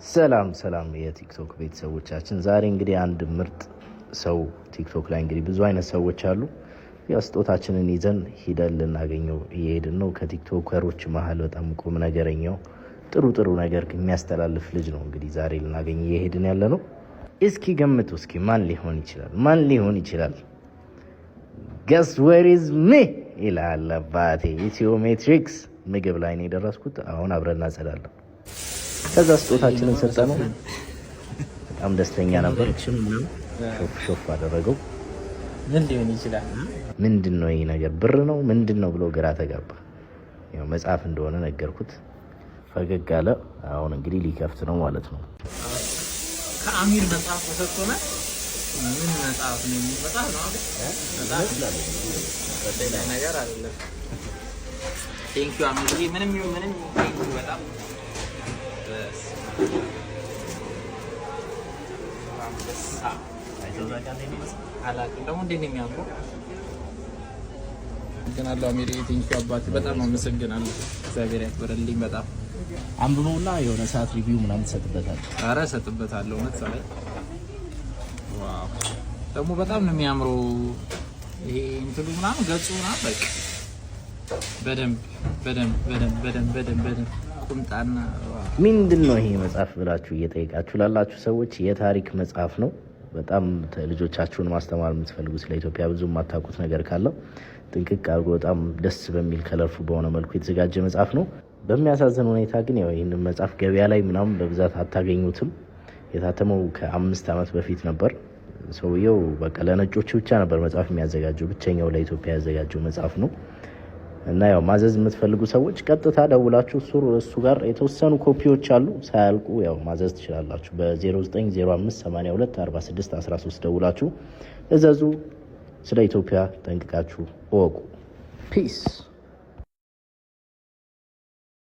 ሰላም ሰላም የቲክቶክ ቤተሰቦቻችን፣ ዛሬ እንግዲህ አንድ ምርጥ ሰው፣ ቲክቶክ ላይ እንግዲህ ብዙ አይነት ሰዎች አሉ። ያው ስጦታችንን ይዘን ሂደን ልናገኘው እየሄድን ነው። ከቲክቶከሮች መሀል በጣም ቁም ነገረኛው፣ ጥሩ ጥሩ ነገር የሚያስተላልፍ ልጅ ነው። እንግዲህ ዛሬ ልናገኝ እየሄድን ያለ ነው። እስኪ ገምቱ፣ እስኪ ማን ሊሆን ይችላል? ማን ሊሆን ይችላል? Guess where is me ይላል አባቴ። ኢትዮ ሜትሪክስ ምግብ ላይ ነው የደረስኩት። አሁን አብረን እናጸዳለን። ከዛ ስጦታችንን ሰጠነው። በጣም ደስተኛ ነበር። ሾፍ ሾፍ አደረገው። ምን ሊሆን ይችላል? ምንድን ነው ይህ ነገር? ብር ነው ምንድን ነው ብሎ ግራ ተጋባ። ያው መጽሐፍ እንደሆነ ነገርኩት። ፈገግ አለ። አሁን እንግዲህ ሊከፍት ነው ማለት ነው። ከአሚር መጽሐፍ ተሰጥቶናል። ምን መጽሐፍ ነው የሚል መጽሐፍ ነው አይደል? መጽሐፍ ሌላ ነገር አይደለም። Thank you አሚር፣ ምንም ይሁን ምንም thank you በጣም። በስመ አብ አንበሳ አላውቅም። ደግሞ እንዴት ነው የሚያምረው! አመሰግናለሁ አሚር፣ thank you አባቴ፣ በጣም አመሰግናለሁ። እግዚአብሔር ያክብርልኝ በጣም። አንብበውና የሆነ ሰዓት review ምናምን ትሰጥበታል። ኧረ እሰጥበታለሁ። እውነት ላይ wow፣ ደግሞ በጣም ነው የሚያምረው። ይሄ እንትኑ ምናምን ገጹ ምናምን በቃ በደንብ በደንብ በደንብ በደንብ በደንብ በደንብ ቁምጣና wow። ምንድን ነው ይሄ መጽሐፍ ብላችሁ እየጠየቃችሁ ላላችሁ ሰዎች የታሪክ መጽሐፍ ነው። በጣም ልጆቻችሁን ማስተማር የምትፈልጉ፣ ስለ ኢትዮጵያ ብዙ የማታውቁት ነገር ካለው ጥንቅቅ አድርጎ በጣም ደስ በሚል colorful በሆነ መልኩ የተዘጋጀ መጽሐፍ ነው። በሚያሳዝን ሁኔታ ግን ያው ይህንን መጽሐፍ ገበያ ላይ ምናምን በብዛት አታገኙትም። የታተመው ከ5 ዓመት በፊት ነበር። ሰውየው በቃ ለነጮች ብቻ ነበር መጽሐፍ የሚያዘጋጀው። ብቸኛው ለኢትዮጵያ ያዘጋጀው መጽሐፍ ነው። እና ያው ማዘዝ የምትፈልጉ ሰዎች ቀጥታ ደውላችሁ እሱ ጋር የተወሰኑ ኮፒዎች አሉ፣ ሳያልቁ ያው ማዘዝ ትችላላችሁ። በ0905 82 46 13 ደውላችሁ እዘዙ። ስለ ኢትዮጵያ ጠንቅቃችሁ እወቁ። Peace.